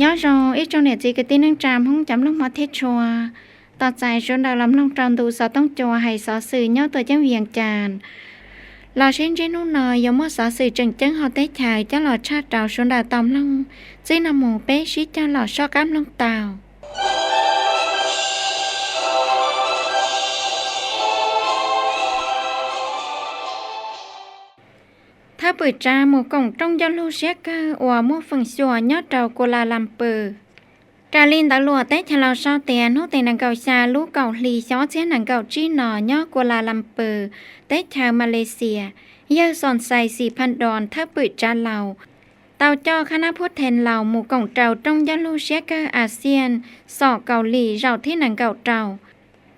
Nyob zoo ib tsoom niam txiv kwv tij neej tsa Hmoob cov mloog hmov thiab tshua. Tos txais sawv daws los mloog rau ntu xov tooj cua hais xov xwm nyob tuam ceeb Vias Cas. Los sib ntsib hnub no yuav muaj xov xwm tseem ceeb hauv teb chaws coj los tshaj rau sawv daws tau mloog. Txij no mus peb sib cog los soj qab mloog tau. Thawj pwm tsav mus koom rooj ncauj lug siab kawg uas muaj feem xyuam nyob rau Kuala Lumpur. Raws li ntawv luam teb chaws Laus sau tias hnub tim nees nkaum xya lub kaum hli xyoo ob txhiab nees nkaum tsib no nyob Kuala Lumpur, teb chaws Malaysia, yawg Soonsais Siphandorn thawj pwm tsav Laus tau coj khab nab phub then Laus mus koom rau rooj ncauj lug siab kawg Asean xom Kaus Lim zaum thib nees nkaum rau.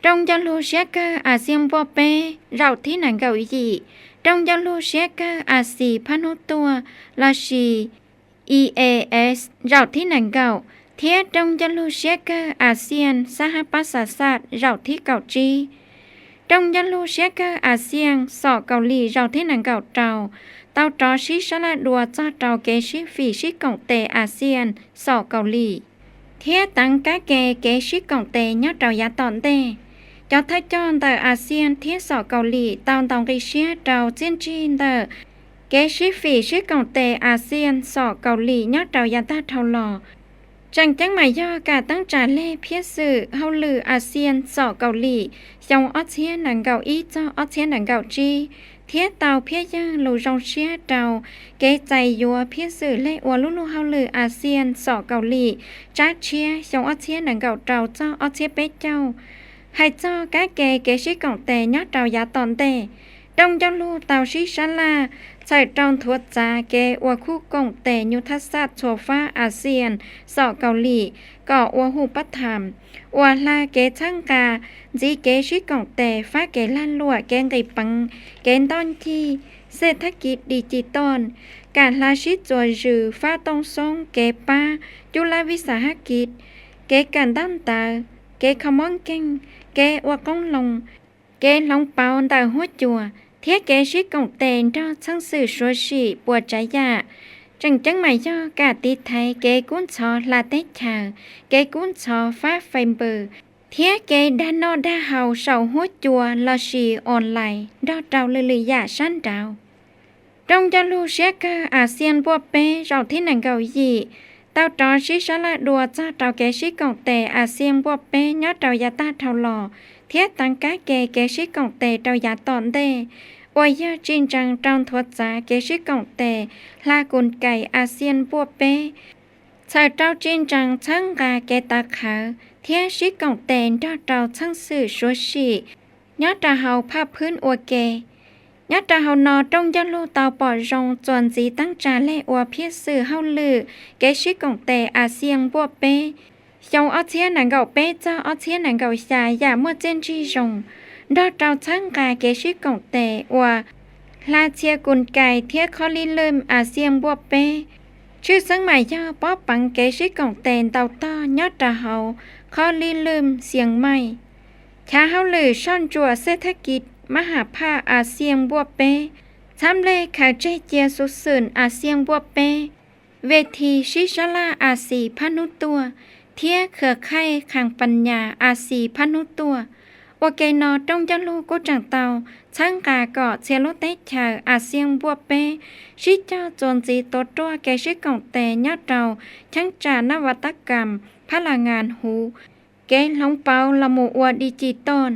Rooj ncauj lug siab kawg Asean npuaj peb zaum thib nees nkaum yim, rooj ncauj lug siab kawg Asia phab hnub tuaj lossis E A S zaum thib nees nkaum, thiab rooj ncauj lug siab kawg Asean sab hab pab xa xaj zaum thib kaum tsib. Rooj ncauj lug siab kawg Asean xom Kaus Lim zaum thib nees nkaum rau tau rov sib sab laj dua txog rau kev sib fim sib koom tes Asean xom Kaus Lim thiab teev kab ke kev sib koom tes nyob rau yav tom ntej. Cov thawj coj ntawm Asean thiab xom Kaus Lim tau ntaus nqi siab rau txiaj ntsig ntawm kev sib fim sib koom tes Asean xom Kaus Lim nyob rau yav tag dhau los. Tseem ceeb mas yog kam teeb tsa lej phiab xwm hauj lwm Asean xom Kaus Lim xyoo ob txhiab nees nkaum ib txog ob txhiab nees nkaum tsib, thiab tau phiab yeeg lus zoo siab rau kev txais yuav phiab xwm lej ua lub luag hauj lwm Asean xom Kaus Lim tsab tshiab xyoo ob txhiab nees nkaum rau txog ob txhiab peb caug. Hais txog kab ke kev sib koom tes nyob rau yav tom ntej, rooj ncauj lug tau sib sab laj txhawm rau nthuav txav kev ua khub koom tes nyuj thaj xaj txhua fab Asean xom Kaus Lim kom ua hu pab tham, uas hla kev txhawb nqa ntxiv kev sib koom tes fab kev lag luam kev nqis peev kev ntoj ncig xej thab kis di ci toj, kam hla sib txuas zws fab tooj xoob kev pab cub lab vij xas hab kis, kev kawm ntaub ntawv, kev kho mob nkeeg, kev ua qoob loo, kev hloov pauv ntawm huab cua, thiab kev sib koom tes nrog txheej xwm suav sim puas tsav yam. Tseem ceeb mas yog kam tiv thaiv kev kub ntxhov hla teb chaws, kev kub ntxhov fab fais npws, thiab kev dag noj dag haus saum huab cua lossis online nrog rau lwm lwm yam sab nraud. Rooj ncauj lug siab kawg Asean npuaj peb zaum thib nees nkaum yim tau rov sib sab laj dua txog rau kev sib koom tes Asean npuaj peb nyob rau yav tag dhau los, thiab teev kab ke kev sib koom tes rau yav tom ntej, uas yog tsis ntsees rau nthuav txav kev sib koom tes hla kus kais Asean npuaj peb, txhawm rau tsis ntsees txhawb nqa kev tawv qhawv thiab sib koom tes nrog rau txheej xwm suav sim nyob rau hauv phaj phwb ua ke. Nyob rau hauv no rooj ncauj lug tau pom zoo txuas ntxiv teeb tsa lej ua phiab xwm hauj lwm kev sib koom tes Asean npuaj peb xyoo ob txhiab nees nkaum peb txog ob txhiab nees nkaum xya yam muaj txiaj ntsig zoo, nrog rau txhawb nqa kev sib koom tes uas hla txhia kus kais thiab khob lib lwm Asean npuaj peb. Tshwj xeeb mas yog pob peev kev sib koom tes ntau tog nyob rau hauv khob lib lwm Xias Maij, chav hauj lwm soj ntsuam xej thab kis mab ham phaj Asean npuaj peb, txhab nplej khaws tseg cia xuv xwm Asean npuaj peb, ve thi sib sab laj Asia phab hnub tuaj, thiab khwv khaij khas pas nyas Asia phab hnub tuaj. Ua ke no rooj ncauj lug kuj tseem tau txhawb nqa kom txhia lub teb chaws Asean npuaj peb sib cog txuas ntxiv tuav ruaj kev sib koom tes nyob rau cheeb tsam nav vas tab kas phab las ngas huv, kev hloov pauv los mus ua di ci toj,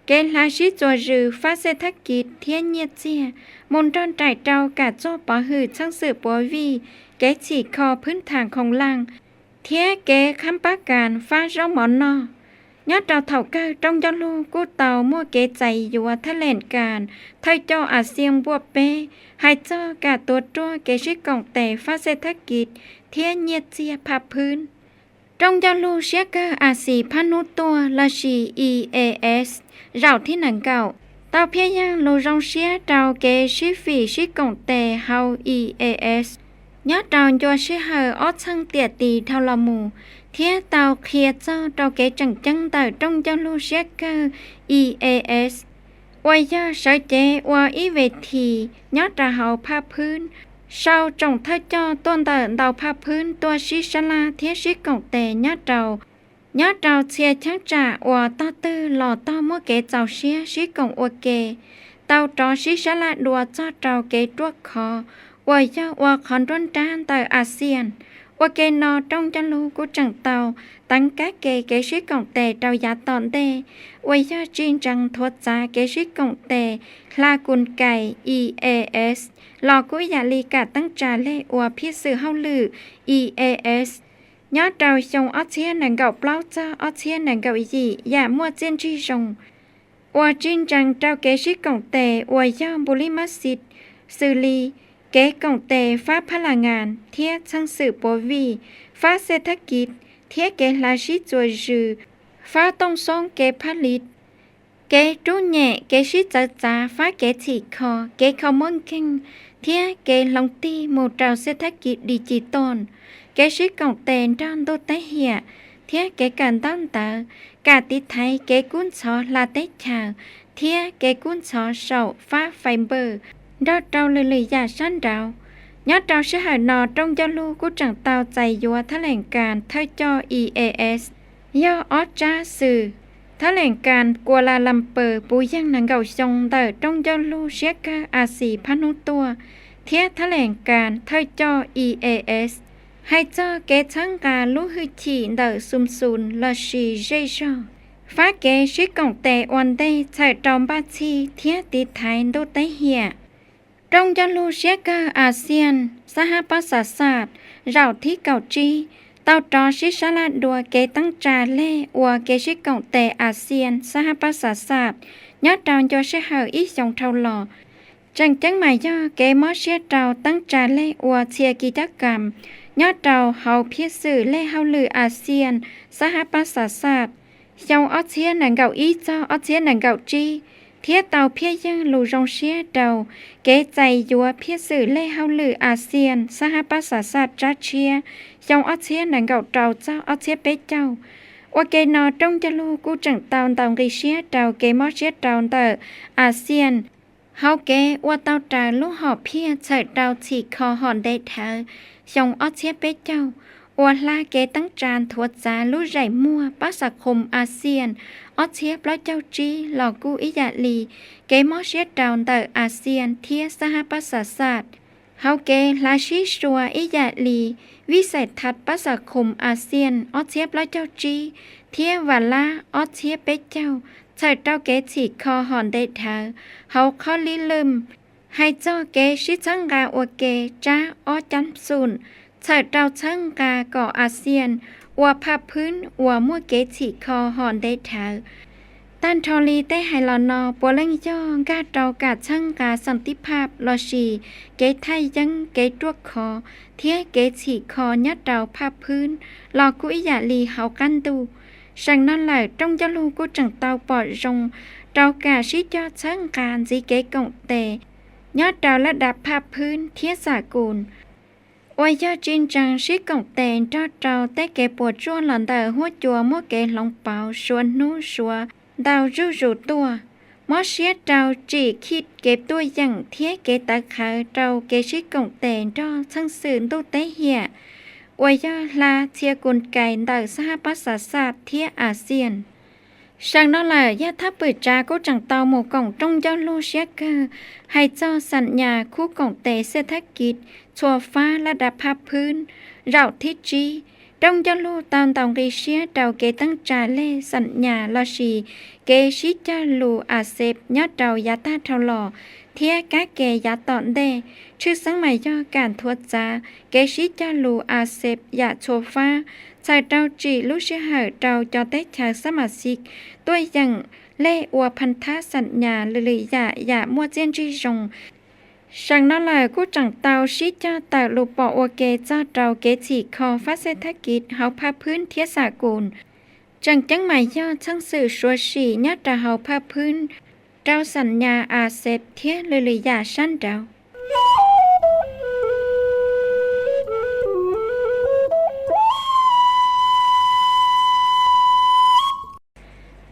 kev hla sib txuas zws fab xej thab kis thiab nyiaj txiag mus nrog nraim rau kam txuag pov hwm txheej xwm puav vij, kev txhim kho phwb tham khoom laj, thiab kev khab pab kas fab zaub mov noj. Nyob rau thaum kawg rooj ncauj lug kuj tau muaj kev txais yuav thaj leem kas thawj coj Asean npuaj peb hais txog kam tuav ruaj kev sib koom tes fab xej thab kis thiab nyiaj txiag phaj phwb. Rooj ncauj lug siab kawg Asia phab hnub tuaj lossis E A S zaum thib nees nkaum tau phiab yeeg lus zoo siab rau kev sib fim sib koom tes hauv E A S nyob rau ncua sij hawm ob txheej tiam tis dhau los mus, thiab tau qhia txog rau kev tseem ceeb ntawm rooj ncauj lug siab kawg E A S, uas yog sawv cev ua ib ve thi nyob rau hauv phaj phwb Sau tsoom thawj coj tuaj ntawm ntau phaj phwb tuaj sib sab laj thiab sib koom tes nyob rau, nyob rau txhia cheeb tsam uas tog twg los tog muaj kev txaus siab sib koom ua ke, tau rov sib sab laj dua txog rau kev ruaj khov uas yog ua qhov nruab nrab ntawm ASEAN. Ua ke no rooj ncauj lug kuj tseem tau teev kab ke kev sib koom tes rau yav tom ntej uas yog tsis ntsees nthuav txav kev sib koom tes hla kus kais E A S los kuj ib yam li kam teeb tsa lej ua phiaj xwm hauj lwm E A S nyob rau xyoo ob txhiab nees nkaum plaub txog ob txhiab nees nkaum yim yam muaj txiaj ntsig zoo. Uas tsis ntsees rau kev sib koom tes uas yog npu lij mab xis, xws li kev koom tes fab phab las ngas thiab txheej xwm puav vij, fab xej thab kiv thiab kev hla sib txuas zws, fab tooj xoob kev phab li, kev rub nyem kev sib txawv txav fab kev txhim kho, kev kho muab nkeeg thiab kev hloov tig mus rau xej thab kiv digital, kev sib koom tes nrog ntuj teb hiam thiab kev kawm ntaub ntawv, kam tiv thaiv kev kub ntxhov hla teb chaws thiab kev kub ntxhov saum fab fiber nrog rau lwm lwm yam sab nraud. Nyob rau sij hawm no rooj ncauj lug kuj tseem tau txais yuav thab lees kas thawj coj E A S, yog ob tsab xws, thab lees kas Kuala Lumpur puv yeej nees nkaum xyoo ntawm rooj ncauj lug siab kawg Axias phab hnub tuaj, thiab thab lees kas thawj coj E A S hais txog kev txhawb nqa lub hwj chim ntawm xum xus lossis zej zog, fab kev sib koom tes ua ntej txhawm rau npaj txhij thiab tiv thaiv ntuj teb hiam. Rooj ncauj lug siab kawg ASEAN xab hab pab xav xaj zaum thib kaum tsib tau rov sib sab laj dua kev teeb tsa lej ua kev sib koom tes ASEAN xab hab pab xav xaj nyob rau ncua sij hawm ib xyoos dhau los. Tseem ceeb mas yog kev mob siab rau teeb tsa lej ua txhia kis cab kam nyob rau hauv phiaj xwm lej hauj lwm ASEAN xab hab pab xav xaj xyoo ob txhiab nees nkaum ib txog ob txhiab nees nkaum tsib, thiab tau phiaj yeeg lus zoo siab rau kev txais yuav phiaj xwm lej hauj lwm ASEAN xab hab pab xav xaj tsab tshiab xyoo ob txhiab nees nkaum rau txog ob txhiab peb caug. Ua ke no rooj ncauj lug kuj tseem tau ntaus nqi siab rau kev mob siab rau ntawm ASEAN hauv kev ua tau raws lub hom phiaj txhawm rau txhim kho hom ntev dhawv xyoo ob txhiab peb caug, uas hla kev teeb tsa nthuav txav lub zaim muag pab xav khoom ASEAN ob txhiab plaub caug tsib los kuj ib yam li kev mob siab rau ntawm ASEAN thiab xab hab pab xav xaj hauv kev hla sib sua ib yam li vij xais thas pab xav khoom ASEAN ob txhiab plaub caug tsib thiab Vam Lab ob txhiab peb caug txhawm rau kev txhim kho hom ntev dhawv hauv qhov li lwm hais txog kev sib txhawb nqa ua ke tsab ob cab xum txhawm rau txhawb nqa kom ASEAN ua phaj phwb uas muaj kev txhim kho hom ntev dhawv. Tag nrho li tej hais los no puav leej yog nkag rau kam txhawb nqa xas tib phaj lossis kev thaj yeeb kev ruaj khov thiab kev txhim kho nyob rau phaj phwb los kuj ib yam li hauv qab ntuj. Seem no lawm rooj ncauj lug kuj tseem tau pom zoo rau kam sib cog txhawb nqa ntxiv kev koom tes nyob rau laj dab phaj phwb thiab xam kus uas yog tsis ntsees sib koom tes nrog rau tej kev puas tsuaj los ntawm huab cua muaj kev hloov pauv suav hnub suav ntau zuj zus tuaj, mob siab rau tsim khij kev tuaj yeem thiab kev tawv qhawv rau kev sib koom tes nrog txheej xwm ntuj teb hiam uas yog hla txhia kus kais ntawm xab hab pab xav xaj thiab ASEAN. Seem no lawm yog thab pwm tsav kuj tseem tau mus koom rooj ncauj lug siab kawg hais txog xam nyas khub koom tes xej thab kiv txhua fab laj dab phaj phwb zaum thib tsib. Rooj ncauj lug tau ntaus nqi siab rau kev teeb tsa lej xam nyas lossis kev sib cog lus ASEP nyob rau yav tag dhau los thiab kab ke yav tom ntej. Tshwj xeeb mas yog kam nthuav txav kev sib cog lus ASEP yam txhua fab, txhawm rau tsim lub sij hawm rau cov teb chaws xab mas xis tuaj yeem lej ua phaj thab xam nyas lwm lwm yam yam muaj txiaj ntsig zoo. Seem no lawm kuj tseem tau sib cog tawm lus pom ua ke txog rau kev txhim kho fab xej thab kiv hauv phaj phwb thiab xam kus. Tseem ceeb mas yog txheej xwm suav sim nyob rau hauv phaj phwb rau xam nyas ASEP thiab lwm lwm yam sab nraud.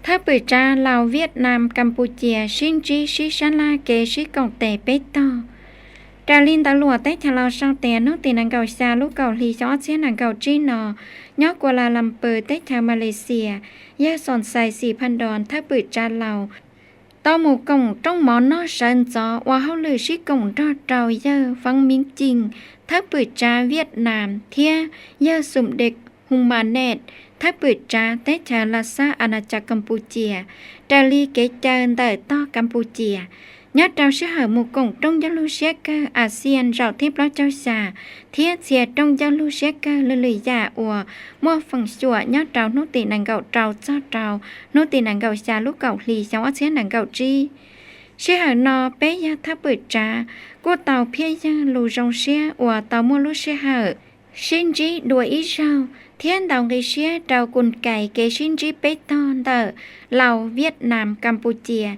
Thawj pwm tsav Laus Viaj Nam Kas Pus Cias sib ntsib sib sab laj kev sib koom tes peb tog. Raws li ntawv luam teb chaws Laus sau tias hnub tim nees nkaum xya lub kaum hli xyoo ob txhiab nees nkaum tsib no, nyob Kuala Lumpur teb chaws Malaysia, yawg Xon Xais Xis Phan Doos thawj pwm tsav Laus tau mus koom rooj mov noj sawv ntxov ua hauj lwm sib koom nrog rau yawg Pham Minh Chinh thawj pwm tsav Vietnam thiab yawg Sum Dek Hum Ma Net thawj pwm tsav teb chaws Las Xas As Nas Cas Kam Pu Cia raws li kev caw ntawm tog Kam Pu Cia. Nyob rau sij hawm mus koom rooj ncauj lug siab kawg Axian zaum thib plaub caug xya thiab txhia rooj ncauj lug siab kawg lwm lwm yam uas muaj feem xyuam nyob rau hnub tim nees nkaum rau txog rau hnub tim nees nkaum xya lub kaum hli xyoo ob txhiab nees nkaum tsib. Sij hawm no peb yawg thawj pwm tsav kuj tau phiaj yeeg lus zoo siab uas tau muaj lub sij hawm sib ntsib dua ib zaug thiab ntaus nqi siab rau kus kais kev sib ntsib peb tog ntawm Laus, Vietnam, Kam Pu Cia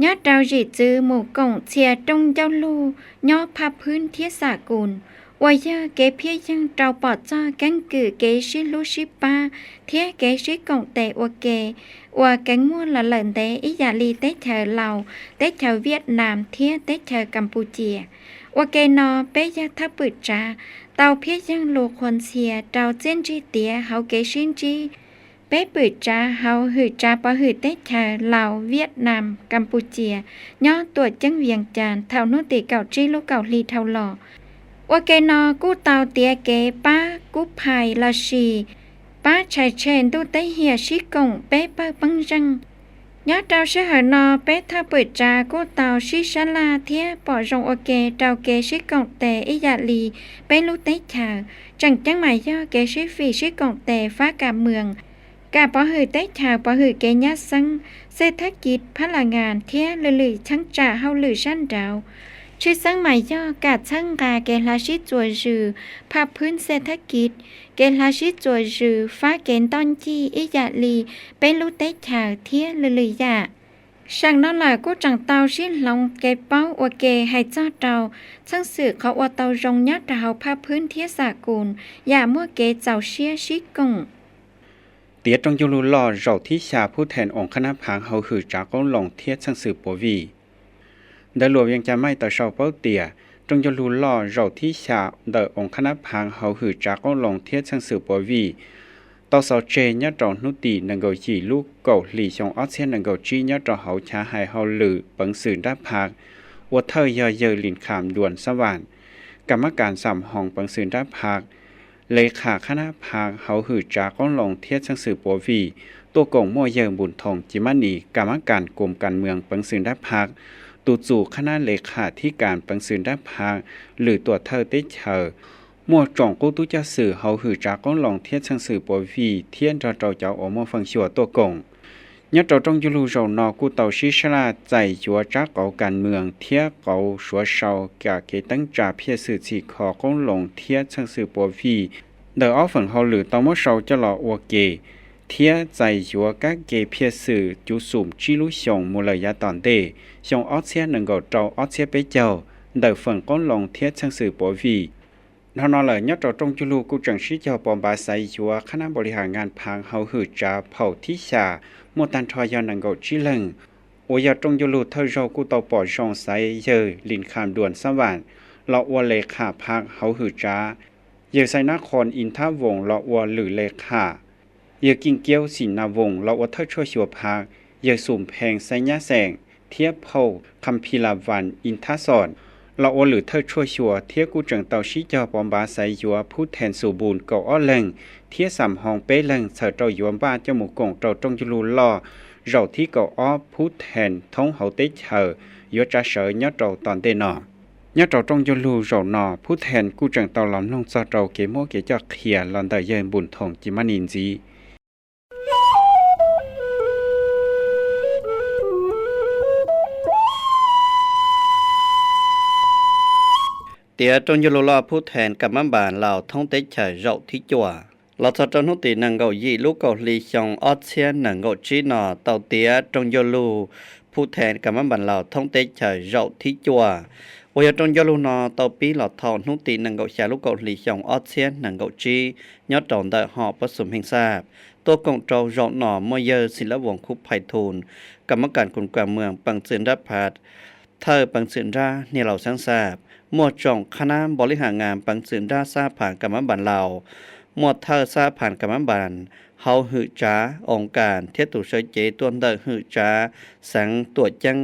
nyob rau zim txwv mus koom txhia rooj ncauj lug nyob phaj phwb thiab xam kus, uas yog kev phiaj yeeg rau pom txog keeb kwm kev sib hlub sib pab thiab kev sib koom tes ua ke uas keev muaj los lawm ntev ib yam li teb chaws Laus, teb chaws Vietnam thiab teb chaws Kam Pu Cia. Ua ke no peb yawg thawj pwm tsav tau phiaj yeeg lus qhuas ntxhias rau txiaj ntsig tiav hauv kev sib ntsib peb pwm tsav hauv hwm tsav pov hwm teb chaws Laus, Vietnam, Kam Pu Cia nyob tuam ceeb Vias Cas thaum hnub tim kaum tsib lub kaum hli dhau los. Ua ke no kuj tau tiav kev pab kub phais lossis pab tshais tshem ntuj teb hiam sib koom peb pawg pej xeem. Nyob rau sij hawm no peb thawj pwm tsav kuj tau sib sab laj thiab pom zoo ua ke rau kev sib koom tes ib yam li peb lub teb chaws. Tseem ceeb mas yog kev sib fim sib koom tes fab kam mwm, kam pov hwm teb chaws pov hwm kev nyab xeeb, xej thab kiv phab las ngas thiab lwm lwm cheeb tsam hauj lwm sab nraud. Tshwj xeeb mas yog kam txhawb nqa kev hla sib txuas zws phaj phwb xej thab kiv, kev hla sib txuas zws fab kev ntoj ncig ib yam li peb lub teb chaws thiab lwm lwm yam. Seem no lawm kuj tseem tau sib hloov kev paub ua ke hais txog rau txheej xwm qhov ua tau zoo nyob rau hauv phaj phwb thiab xam kus yam muaj kev txaus siab sib koom. Tiav rooj ncauj lug loj zaum thib xya Phub Then Oos Khab Nab Phaav hauv hwm tsav qoob loo thiab txheej xwm puav vij. Ntawv luam Vias Cas Maij tau sau paub tias rooj ncauj lug loj zaum thib xya ntawm Oos Khab Nab Phaav hauv hwm tsav qoob loo thiab txheej xwm puav vij tau xaus tseg nyob rau hnub tim nees nkaum yim lub kaum hli xyoo ob txhiab nees nkaum tsib nyob rau hauv chav hais hauj lwm peev xwm nrab phaj, ua thawj yog yawg Lis Kham Duas Xab Vam, kam mab kas xam hoos peev xwm nrab phaj, le kham khab nab phaj hauv hwm tsav qoob loo thiab txheej xwm puav vij, tuaj koom muaj yawg Npus Thoos Ci Mab Nis kam mab kas koom kas mwm peev xwm nrab phaj, tus txum khab nab le kham thib kas peev xwm nrab phaj, lwm tuam thawj teb chaws, muaj tsoom qub tub coj xwm hauv hwm tsav qoob loo thiab txheej xwm puav vij thiab nrog rau cov uas muaj feem xyuam tuaj koom. Nyob rau rooj ncauj lug zaum no kuj tau sib sab laj txais yuav tsab qauv kas mwm thiab qauv suav sau kam kev teeb tsa phiaj xwm txhim kho qoob loo thiab txheej xwm puav vij ntawm ob feem hauj lwm tau muab sau coj los ua ke, thiab txais yuav kab ke phiaj xwm cuv xum tsib lub xyoos mus lawm yav tom ntej, xyoo ob txhiab nees nkaum rau ob txhiab peb caug, ntawm feem qoob loo thiab txheej xwm puav vij. Dhau no lawm nyob rau rooj ncauj lug kuj tseem sib cog pov npav xaiv yuav khab nab npaum li has nkas phaav hauv hwm tsav phaum thib xya, muaj tag nrho yog nees nkaum tsib leeg. Uas yog rooj ncauj lug thawj zaug kuj tau pom zoo xaiv yawg Lis Kham Duas Xab Vam los ua le kham phaav hauv hwm tsav, yawg Xais Nab Qhoos Ib Thab Voos los ua lwm le kham, yawg Kiej Kiaub Xim Nas Voos los ua thawj tshuaj xyuas phaav, yawg Xum Phees Xais Nyab Xeem thiab phauj Kham Phi Las Vas Ib Thab Xos los ua lwm thawj tshuaj xyuas thiab kuj tseem tau sib cog pov npav xaiv yuav Phub Then Xum Npus kaum ob leeg thiab xam hoos peb leeg txhawm rau yuav npaj coj mus koom rau rooj ncauj lug loj zaum thib kaum ob Phub Then thoob hauv teb chaws yuav tsa sawv nyob rau tom ntej no. Nyob rau rooj ncauj lug zaum no Phub Then kuj tseem tau los mloog txog rau kev muab kev coj qhia los ntawm yawg Npus Thoos Ci Mab Nis ntxiv. Tiav rooj ncauj lug loj Phub Then Kam Mab Npas Laus thoob teb chaws zaum thib cuaj. Los txog rau hnub tim nees nkaum yim lub kaum hli xyoo ob txhiab nees nkaum tsib no tau tiav rooj ncauj lug Phub Then Kam Mab Npas Laus thoob teb chaws zaum thib cuaj. Uas yog rooj ncauj lug no tau pib los thaum hnub tim nees nkaum xya lub kaum hli xyoo ob txhiab nees nkaum tsib nyob rau ntawm hom Pob Xum Pheej Xaj. Tuaj koom rau zaum no muaj yawg Xim Lab Voos Khub Phais Thun, kam mab kas koom kas mwm peev xwm nrab phaj, thawj peev xwm nrab Niag Laus Xeeb Xaj, muaj tsoom qhab nab npaus lij has ngas peev txwm nrab xab has phas kas mab npas laus, muaj thawj xab has phas kas mab npas hauv hwm tsav oos kas thiab tus sawv cev tuaj ntawm hwm tsav xeev Tuam Ceeb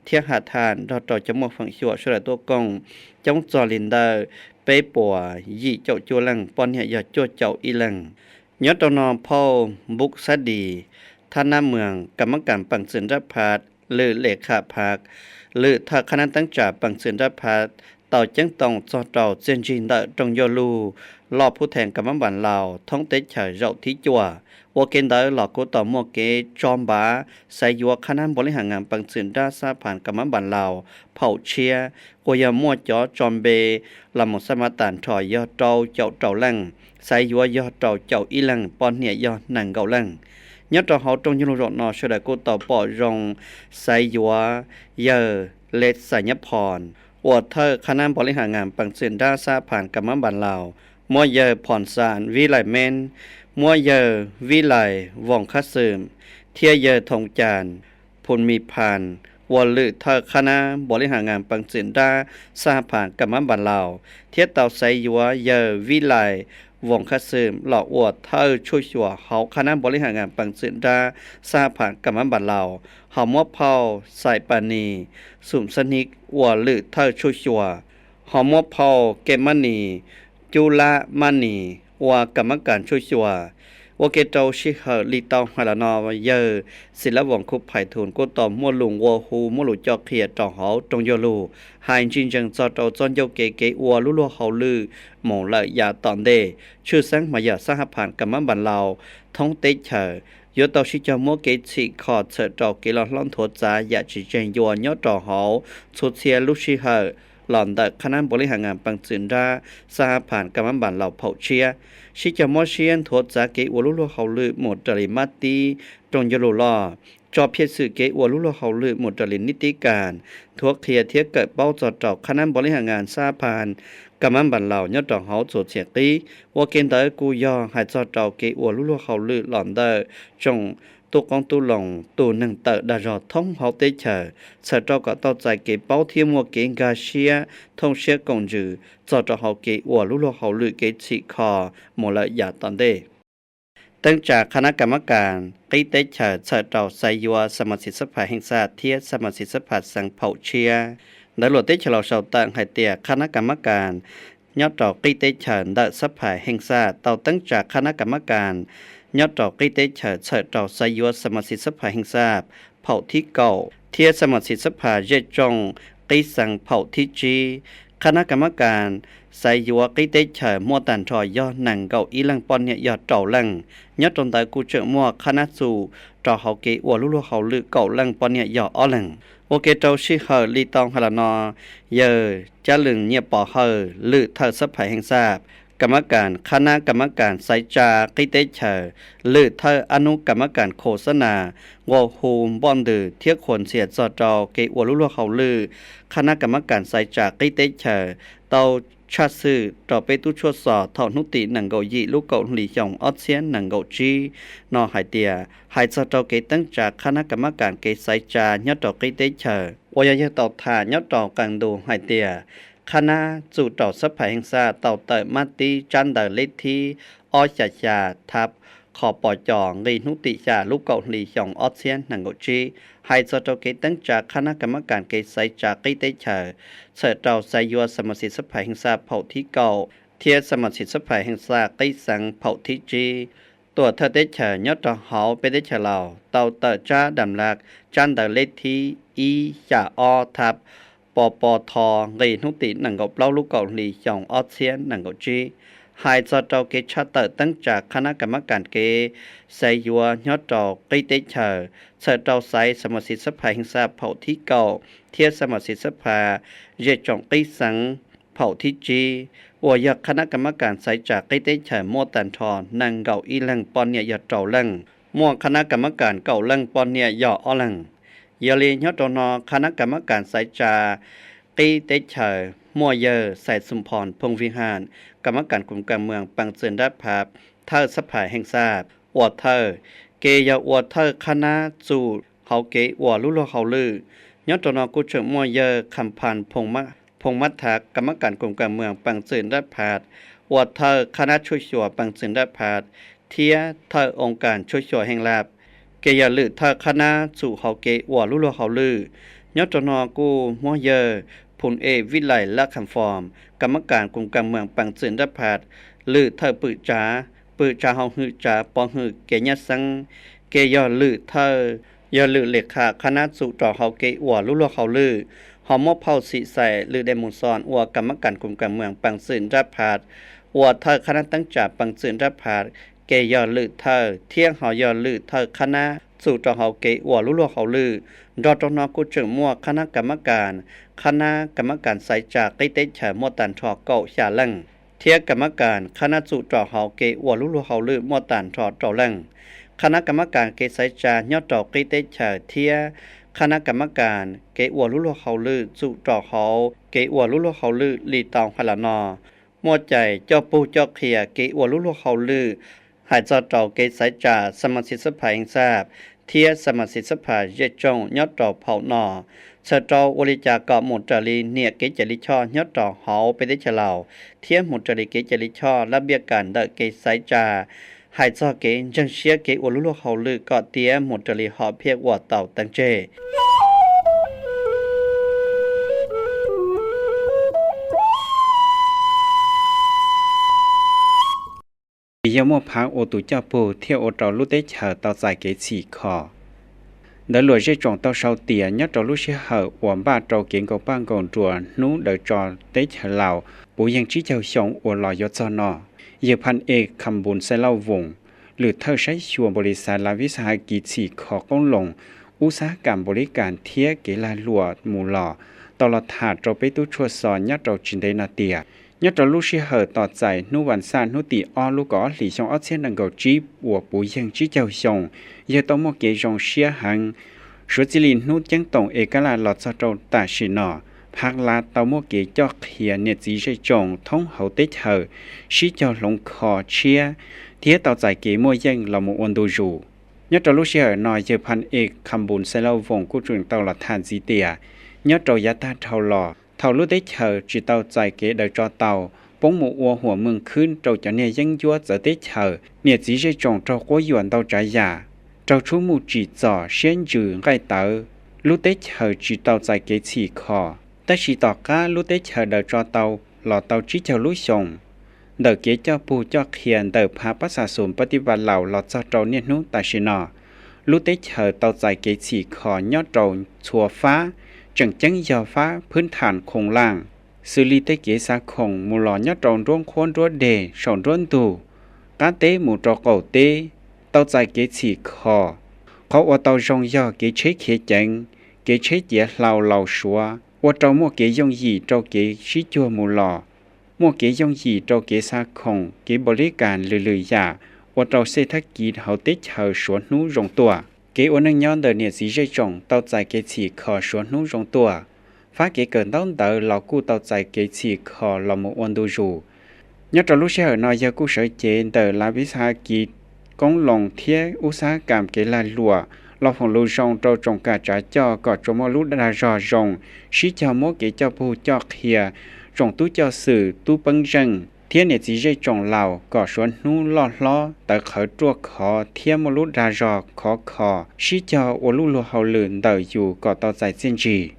thiab Has Thas nrog rau cov muaj feem xyuam sawv daws tuaj koom coob txog li ntawm peb puas yim caum cuaj leej, poj niam yog cuaj caum ib leeg. Nyob rau no phauj Npub Xab Dis, thab nab mwas kas mab kas peev txwm nrab phas, lwm le kham phas, lwm thawj qhab nab teeb tsa peev txwm nrab phas tau ceeb toom txog rau txiaj ntsig ntawm rooj yuaj lug loj phub thees kas mab npas laus thoob teb chaws zaum thib cuaj. Ua ke ntawd los kuj tau muaj kev tso npav xaiv yuav qhab nab npaus lij has ngas peev txwm nrab xab has phas kas mab npas laus phaum tshiab uas yog muaj cov tso npe los mus xab mas tas nrho yog rau caum rau leej, xaiv yuav yog rau caum ib leeg, poj niam yog nees nkaum leej. Nyob rau hauv rooj yuaj lug zaum no sawv daws kuj tau pom zoo xaiv yuav yawg Le Xais Nyab Phos ua thawj qhab nab npaus lij has ngas peev txwm nrab xab has phas kas mab npas laus, muab yawg Phos Xas Vib Lais Meb, muab yawg Vib Lais Voos Khab Xwm thiab yawg Thoos Cas Phus Mis Phas ua lwm thawj qhab nab npaus lij has ngas peev txwm nrab xab has phas kas mab npas laus, thiab tau xaiv yuav yawg Vib Lais Voos Khab Xwm los ua thawj tshuj xyuas hauv qhab nab npaus lij has ngas peev txwm nrab xab has phas kas mab npas laus, ho muab phauj Xais Pas Nis Xum Xab Hnib ua lwm thawj tshuj xyuas, ho muab phauj Kem Mab Nis Cub Lab Mab Nis ua kas mab kas tshuj xyuas. Ua ke rau sij hawm li tau hais los no, yawg Xis Lab Voos Khu Phais Thum kuj tau muaj lus nqua hu, muaj lus coj qhia rau hauv rooj yuaj lug hais ntsis ntsees txog rau txoj ncauj kev kev ua lub luag hauj lwm mus lawm yav tom ntej, tshwj xeeb mas yog xab has phas kas mab npas laus thoob teb chaws yuav tau sib cog muab kev txhim kho txhawm rau kev loj hlob nthuav txav yam tsis tseg ncua nyob rau hauv txhua txhia lub sij hawm los ntawm qhab nab npaus lij has ngas peev txwm nrab xab has phas kas mab npas laus phaum tshiab, sib cog mob siab nthuav txav kev ua lub luag hauj lwm mus raws li mab tib rooj yuaj lug loj, tso phiaj xwm kev ua lub luag hauj lwm mus raws li nib tib kas, nthuav qhia thiab kawm paub txog rau qhab nab npaus lij has ngas xab has phas kas mab npas laus nyob rau hauv txhua txhia qib. Ua ke ntawd kuj yog hais txog rau kev ua lub luag hauj lwm los ntawm tsoom tub qoob tub loo, tus neeg tawm dag zog thoob hauv teb chaws, txhawm rau kom tau txais kev paub thiab muaj kev nkag siab thooj siab koom ntsws txog rau hauv kev ua lub luag hauj lwm kev txhim kho mus lawm yav tom ntej. Teeb tsa qhab nab kas mab kas qib teb chaws txhawm rau xaiv yuav xa mas xis xab phas heej xaj thiab xa mas xis xab phas xeev phaum tshiab. Ntawv luam teb chaws Laus sau tawm hais tias qhab nab kas mab kas nyob rau qib teb chaws ntawm xab phas heej xaj tau teeb tsa qhab nab kas mab kas nyob rau qib teb chaws txhawm rau xaiv yuav xa mas xis xab phas heej xaj phaum thib kaum thiab xa mas xis xab phas zej tsoom qib xeev phaum thib tsib. Qhab nab kas mab kas xaiv yuav qib teb chaws muaj tag nrho yog nees nkaum ib leeg, poj niam yog rau leej. Nyob rau ntawd kuj tseem muaj qhab nab txum rau hauv kev ua lub luag hauj lwm kaum leej, poj niam yog ob leeg. Ua ke rau sij hawm li tau hais los no, yawg Cab Lwm Nyiaj Pov Hawj lwm thawj xab phas heej xaj kas mab kas qhab nab kas mab kas xaiv tsa qib teb chaws, lwm thawj ab nub kas mab kas khos xab nas nqua hu npoj ntws thiab qhuas ntxhias txog rau kev ua lub luag hauj lwm qhab nab kas mab kas xaiv tsa qib teb chaws tau tshaj xwm rau peb tub tshuaj xos thaum hnub tim nees nkaum yim lub kaum hli xyoo ob txhiab nees nkaum tsib no hais tias hais txog rau kev teeb tsa qhab nab kas mab kas kev xaiv tsa nyob rau qib teb chaws uas yog yawg tau tham nyob rau qee ntu hais tias qhab nab txum rau xab phas heej xaj tau tawm mab tib tsab ntawv leb thib ob xya xya thab qhov pos cos nqi hnub tim xya lub kaum hli xyoo ob txhiab nees nkaum tsib, hais txog rau kev teeb tsa qhab nab kas mab kas kev xaiv tsa qib teb chaws txhawm rau xaiv yuav xa mas xis xab phas heej xaj phaum thib kaum thiab xa mas xis xab phas heej xaj qib xeev phaum thib tsib. Tuam thawj teb chaws nyob rau hauv peb teb chaws Laus tau tawm tsab dam laj tsab ntawv leb thib ib xya ob thab pos pos tho nqi hnub tim nees nkaum plaub lub kaum hli xyoo ob txhiab nees nkaum tsib, hais txog rau kev tshaj tawm teeb tsa qhab nab kas mab kas kev xaiv yuav nyob rau qib teb chaws txhawm rau xaiv xa mas xis xab phas heej xaj phaum thib kaum thiab xa mas xis xab phas zej tsoom qib xeev phaum thib tsib, uas yog qhab nab kas mab kas xaiv tsa qib teb chaws muaj tag nrho nees nkaum ib leeg, poj niam yog rau leej, muaj qhab nab kas mab kas kaum leej, poj niam yog ob leeg. Yog li nyob rau no qhab nab kas mab kas xaiv tsa qib teb chaws muaj yawg Xais Xum Phos Phooj Vij Ham kas mab kas koos kas mwas peev txwm nrab phas thawj xab phas heej xaj ua thawj, ces yog ua thawj qhab nab txum hauv kev ua lub luag hauj lwm. Nyob rau no kuj tseem muaj yawg Kham Phas Phooj Mab Phoos Mab Thav kam mab kas koom kas mws pees txwm nrab phas uas thawj qhab nab tshuaj xyuas pees txwm nrab phas thiab thawj oo kas tshuaj xyuas heej lab, ces yog lwm thawj qhab nab txum hauv kev ua lub luag hauj lwm. Nyob rau no kuj muab yawg Phoos E Vib Lais Lab Kham Foom kam mab kas koom kas mws pees txwm nrab phas, lwm thawj pwm tsav, pwm tsav hauv hwm tsav pov hwm kev nyab xeeb, ces yog lwm thawj, yog lwm lis qha qhab nab txum rau hauv kev ua lub luag hauj lwm. Ho muab phauj Xim Xais lwm Des Mus Xos ua kam mab kas koom kas mws pees txwm nrab phas uas thawj qhab nab teeb tsav pees txwm nrab phas, ces yog lwm thawj thiab ho yog lwm thawj qhab nab txum rau hauv kev ua lub luag hauj lwm. Nrog rau no kuj tseem muaj qhab nab kam mab kas, qhab nab kam mab kas xaiv tsa qib teb chaws muaj tag nrho kaum xya leej, thiab kam mab kas qhab nab txum rau hauv kev ua lub luag hauj lwm muaj tag nrho rau leej. Qhab nab kam mab kas kev xaiv tsa nyob rau qib teb chaws thiab qhab nab kam mab kas kev ua lub luag hauj lwm txum rau hauv kev ua lub luag hauj lwm li tau hais los no, muaj cais coj pug coj qhia kev ua lub luag hauj lwm hais txog rau kev xaiv tsa xa mas xis xab phas heej xaj thiab xa mas xis xab phas zej tsoom nyob rau phaum no, txhawm rau ua li cas kom mus raws li niam kev cai lij choj nyob rau hauv peb teb chaws Laus thiab mus raws li kev cai lij choj lab npiaj kas ntawm kev xaiv tsa, hais txog kev ntseeg siab kev ua lub luag hauj lwm kom tiav mus raws li hom phiaj uas tau teeb tseg. Vim yog muaj phav ua tus coj pug thiaj ua rau lub teb chaws tau txais kev txhim kho. Ntawv luam zej tsoom tau sau tias nyob rau lub sij hawm uas npaj rau kev nkaum paj nkaum nruas hnub daws tso teb chaws Laus puv yeej tsib caug xyoo uas los yuav txog no, yawg Phas E Kham Npus Xais Lauj Voos, lwm thawj saib xyuas npaum li xav Lav Vis Xas Has Kis txhim kho qoob loo, ub xab kam npaum li kas thiab kev lag luam mus los, tau los tham rau peb tub tshuaj xov nyob rau tsis ntev no tias, nyob rau lub sij hawm tos txais hnub vas xaj hnub tim ob lub kaum ob hlis xyoo ob txhiab nees nkaum tsib uas puv yeej tsib caug xyoo, yawg tau muaj kev zoo siab heev. Suav txij li hnub ceeb toom es kab laj los txog rau tam sim no, Phas Lav tau muaj kev coj qhia niam txiv zej tsoom thoob hauv teb chaws sib cog hloov kho tshiab thiab tau txais kev muaj yeej los mus ua ntu zus. Nyob rau lub sij hawm no yawg Phas E Kham Npus Xais Lauj Voos kuj tseem tau los tham ntxiv tias, nyob rau yav tag dhau los thaum lub teb chaws tsis tau txais kev daws tso tau, poob mus ua huam mws khwb rau cov niag yeeb ncuab txawv teb chaws, niam txiv zej tsoom raug quab yuam ntau tsav yam, raug tshuj muj tsim txom siab ntsws nqaij tawv, lub teb chaws tsis tau txais kev txhim kho. Tab sis tom qab lub teb chaws daws tso tau los tau tsib caug lub xyoos, ntawm kev coj pug coj qhia ntawm Phas Pab Xas Xus Pab Tij Vas Laus los txog rau niaj hnub tam sim no, lub teb chaws tau txais kev txhim kho nyob rau txhua fab, tseem ceeb yog fab phwb tham khoom laj, xws li tej kev xa khoom mus los nyob rau nruab nqhuab nruab deg saum nruab ntug, qab teb mus rau qaum teb, tau txais kev txhim kho. Qhov ua tau zoo yog kev tsheb khiav ceev, kev tsheb ciav hlau laus suav, ua rau muaj kev yooj yim rau kev sib cuag mus los, muaj kev yooj yim rau kev xa khoom, kev npaum li kas lwm lwm yam, ua rau xej thab kiv hauv teb chaws suav hnub zoo tuaj. Kev ua neej nyob ntawm niam txiv zej tsoom tau txais kev txhim kho suav hnub zoo tuaj. Fab kev kawm ntaub ntawv los kuj tau txais kev txhim kho los mus ua ntu zus. Nyob rau lub sij hawm no yawg kuj sawv cev ntawm Lav Vis Xas Has Kis qoob loo thiab ub xab kam kev lag luam, los foom lus zoo rau tsoom kam tsav coj kom tsuas muaj lub dag zog zoo, sib cog muab kev coj pug coj qhia, tsoom tub coj xwm tub peeb zeej thiab niam txiv zej tsoom laus kom suav hnub loj hlob tawv qhawv ruaj khov thiab muaj lub dag zog khov kho, sib cog ua lub luag hauj lwm ntawm yus kom tau txais txiaj ntsig.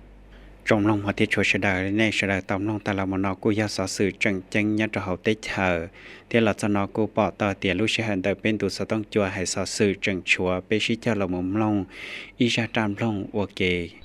Tsoom mloog hmov thiab tshua sawv daws, nej sawv daws tau mloog tas los mus no kuj yog xov xwm tseem ceeb nyob rau hauv teb chaws, thiab los txog no kuj pom tau tias lub sij hawm ntawm peb ntu xov tooj cua hais xov xwm tseem tshuav, peb sib cog los mus mloog ib zaj raj nploog ua ke.